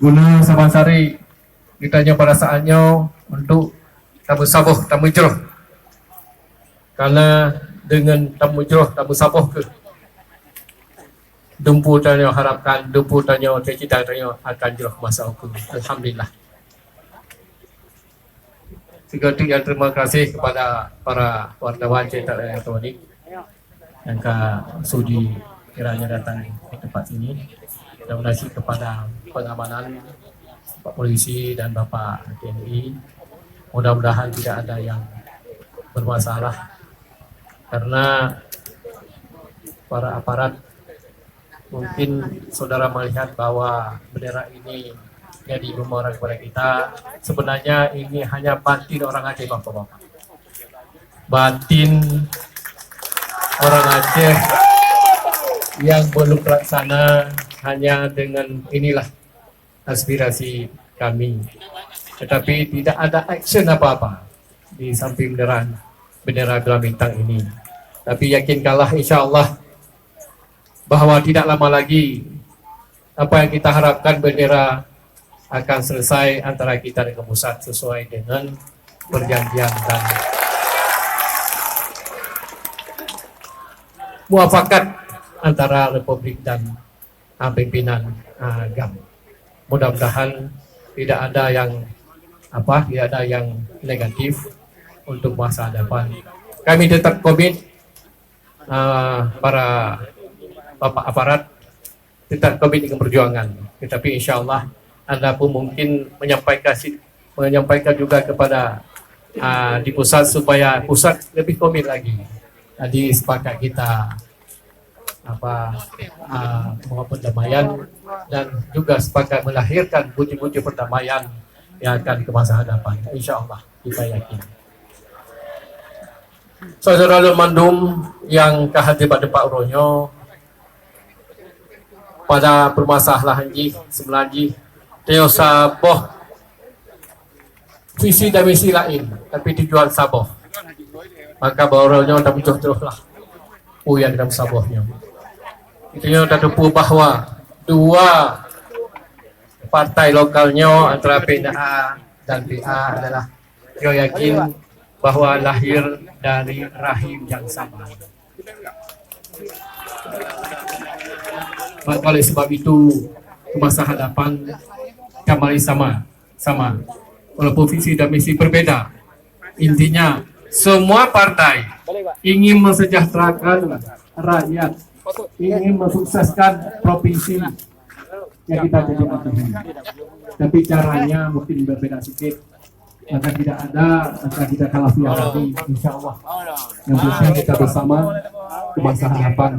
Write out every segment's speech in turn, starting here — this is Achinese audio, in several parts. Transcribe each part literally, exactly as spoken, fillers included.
Guna saban sari geutanyoe pada saat nyoe untuk tameusaboh, tameujroh. Karena deungon tameujroh, tameusaboh kheueh dumpeue tanyoe harapkan, dumpeue tanyoe cita-cita tanyoe akan jroh masa ukeue. Alhamdulillah. Seketika yang terima kasih kepada para wartawan cerita elektronik yang ka sudi kiranya datang ke tempat ini. Terima kasih kepada pengamanan, Pak Polisi dan Bapak T N I. Mudah-mudahan tidak ada yang bermasalah karena para aparat, mungkin saudara melihat bahwa bendera ini jadi memori kepada kita. Sebenarnya ini hanya batin orang Aceh, Bapak-bapak. Batin orang Aceh yang belum terlaksana, hanya dengan inilah aspirasi kami. Tetapi tidak ada action apa-apa di samping bendera, bendera Gelang Bintang ini. Tapi yakinkanlah, insya Allah, bahwa tidak lama lagi apa yang kita harapkan, bendera akan selesai antara kita dengan pusat sesuai dengan perjanjian dan muafakat antara Republik dan, ah, pimpinan, ah, GAM. Mudah-mudahan tidak ada yang apa, tidak ada yang negatif untuk masa depan. Kami tetap komit, ah, para bapak aparat tetap komit dengan perjuangan. Tetapi insya Allah anda pun mungkin menyampaikan si-, menyampaikan juga kepada, ah, di pusat supaya pusat lebih komit lagi. Jadi sepakat kita apa, ah, membawa perdamaian dan juga sepakat melahirkan butir-butir perdamaian yang akan ke masa hadapan. Insya Allah kita yakin. Saudara lôn mandum nyang ka hadir bak teumpat uroe nyoe, pada permasalahan jih, seumeunan jih, tanyoe saboh visi dan misi laén, tapi tujuan saboh. Maka bak uroe nyoe tamujoh terus lah peue nyang ka meusaboh nyoe. Tanyoe tateupeue bahwa dua partai lokal nyoe antara P N A dan P A adalah nyoe yakin bahwa lahir dari rahim yang sama. Maka oleh sebab itu, ke masa hadapan, ka mari sama, sama. Walaupun visi dan misi berbeda, intinya semua partai ingin mensejahterakan rakyat, ingin mensukseskan provinsi yang kita jadi akhiri. Tapi caranya mungkin berbeda sedikit. Maka tidak ada, maka kita kalah piala lagi, insya Allah. Yang penting kita bersama ke masa hadapan.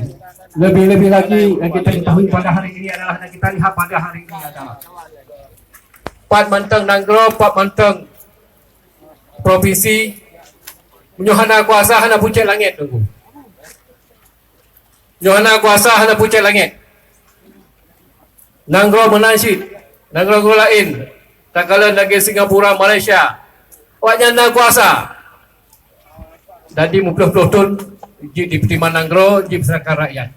Lebih-lebih lagi yang kita ketahui pada hari ini adalah, dan kita lihat pada hari ini adalah pat mantong nanggroe, pat mantong provinsi, meunyoe hana kuasa, hana pucet langét, Teungku. Nyoe hana kuasa, hana pucet langét. Nanggroe meunan cit, nanggroe-nanggroe laén, takalon lagée Singapura, Malaysia, awaknyan na kuasa. Jadi meuploh-ploh thon jeuet dipeutimang nanggroe, jeuet peuseurakan rakyat.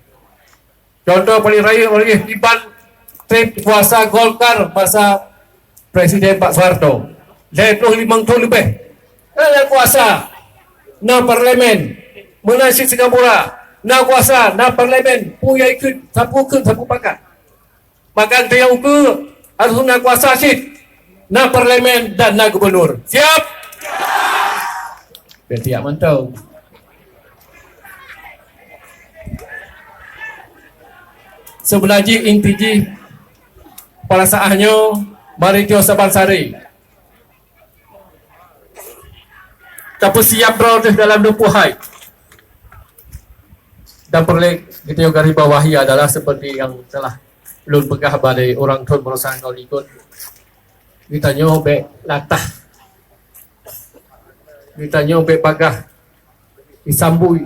Contoh paling rayeuk, rayeuk kiban treb kuasa Golkar masa Presiden Pak Soeharto, lhée ploh limong thon leubeh. Na kuasa, na parlemen, meunan cit Singapura, na kuasa, na parlemen, peue nyang jikheun, sapeue kheun, sapeue pakat. Maka geutanyoe ukeue harôh na kuasa cit, na parlemen dan na gubunur. Siap? Berarti jak mantong. Seubeuna jih inti jih, pada saát nyoe, mari tanyoe saban sari tapeusiab droe teuh dalam lumpah hai. Dan peureulée geutanyoe garis bawahi adalah seperti yang telah lôn peugah bak ureuëng thon baroesa ngon likot. Geutanyoe bék latah. Geutanyoe bék bagaih disambui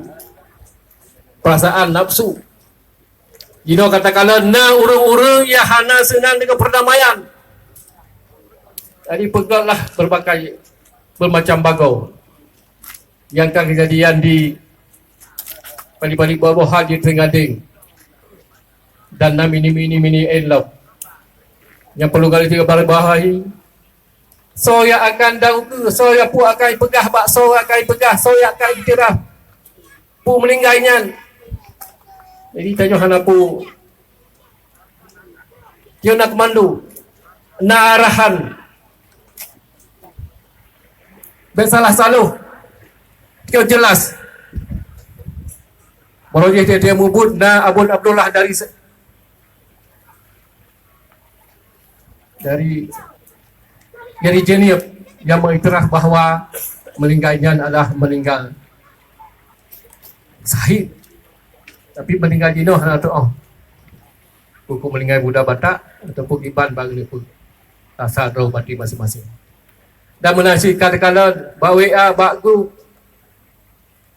perasaan nafsu. Jinoe katakanlah na ureuëng-ureuëng nyang hana seunang deungon perdamaian. Jadi peugotlah berbagai, bermacam bagoe nyang ka keujadian di Pali-pali boh-bohan di Teungadeng dan na mini-mini mini enlop. Nyang perlu kali tiga baris bawahi, soe nyang akan dan ukeue, soe nyang peue akan ipeugah bak soe nyang akan ipeugah, soe nyang akan iktiraf peue meuninggai nyan. Jadi tanyoe hana peue. Nyoe na keumandu, na arahan. Bèk salah saloh. Nyoe jelas. Baroe jih dia, dia mubuet na Abon Abdullah dari se-, dari, dari Jeneub yang mengiktiraf bahwa meninggal nyan adalah meninggal syahid. Tapi meninggal jinoe hana teu'oh. Peue keu meuninggai buda Batak ataupun kiban bak keuneuk peue. Rasa droe batin maséng-maséng. Dan meunan cit ka teukalon bak W A, bak grup,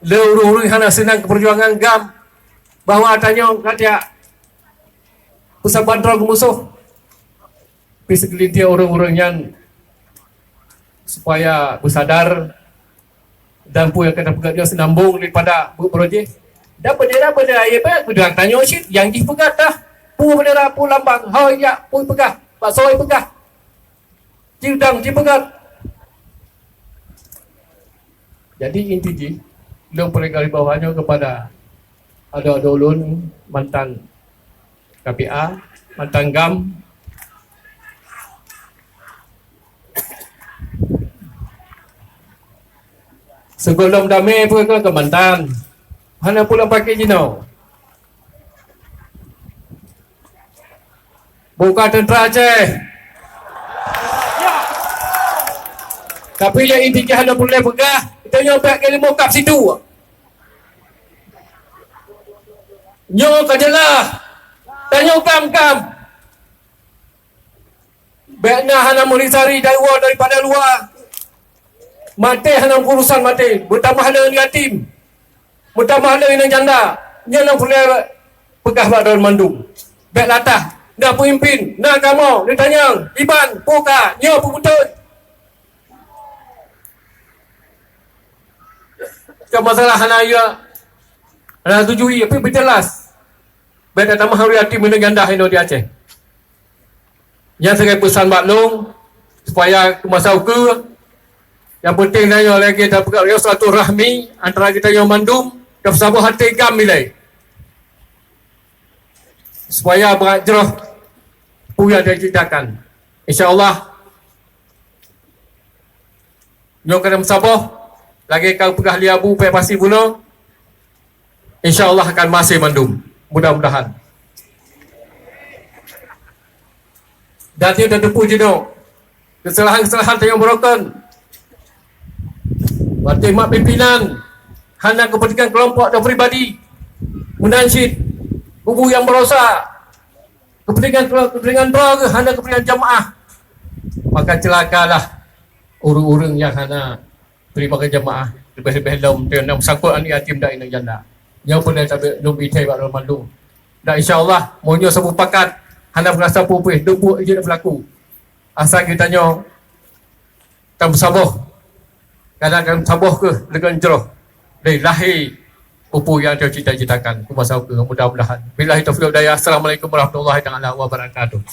le ureuëng-ureuëng hana seunang keu peujuangan GAM, bahwa tanyoe ka tajak peusaban droe keu musoh. Pi seugeulintèe ureuëng-ureuëng nyan supaya beusadar dan peue nyang ka tapeugah nyoe seunambong daripada buet baroe jih. Dan beundera-beundera, ya, bèk beundera tanyoe cit nyang jih peugah tah. Peue beundera, peue lambang, ho jak, peue peugah, bak soe peugah. Jiudang jipeugah. Jadi inti jih, lôn peureugai bak nyoe kepada adoe-adoe lôn mantan K P A, mantan GAM. Sigohlom damé peue keu mantan. Hana pulang pakai jinoe. Buka tentara Aceh. Tapi nyang inti jih hana peureulèe peugah, tanyoe bèk keu leumo kap situ. Nyoe ka jeulaih. Tanyoe GAM-GAM. Bèk na hana meuri sari dari woe daripada luwa. Maté hana urusan maté, meutamah lé yatim, meutamah lé inong janda. Nyoe nyang peureulèe peugah bak droe mandum. Bèk latah, na peumimpin, na kamoe, neutanyong, iban, peue ka, nyoe peue beutôi. Ka masalah hana ya, hana tuju, tapi beujeulaih. Bèk tatamah ureuëng yatim inong janda inoe di Aceh. Nyan sagai peusan bak lôn, supaya keu masa ukeue, nyang peunteng tanyoe lagèe tapeugah silaturahmi antara geutanyoe mandum, dan saboh até GAM ilèe. Supaya brat jroh peue nyang taciptakan. Insya Allah, nyoe ka meusaboh, lagèe ka peugah lé Abu Pek Pasi bunoe, insya Allah akan maséh mandum. Mudah-mudahan. Dan nyoe tateupeue jinoe, keusalahan-keusalahan tanyoe beurokon. Watèe mat pimpinan hana keupeuntengan keulompok dan pribadi, meunan cit kubu nyang baroesa, keupeuntengan, keupeuntengan droe geuh hana keupeuntengan jamaah, maka ceulakalah ureuëng-ureuëng nyang hana teurimong keu jamaah, leubeh-leubeh lom teuh nyang meusangkot aneuk yatim dan inong janda. Nyoe peureulèe tabi lôn bri thèe bak lôn mandum. Dan insya Allah, meunyoe saboh pakat hana peurasa peue-peue, duek buet jeuet peulaku. Asai geutanyoe tameusaboh, kadang tameusaboh keuh leugon jroh dari lahé peue-peue nyang tacita-citakan keu masa ukeue, mudah-mudahan. Billahi taufiq wal hidayah. Assalamualaikum warahmatullahi taala wabarakatuh.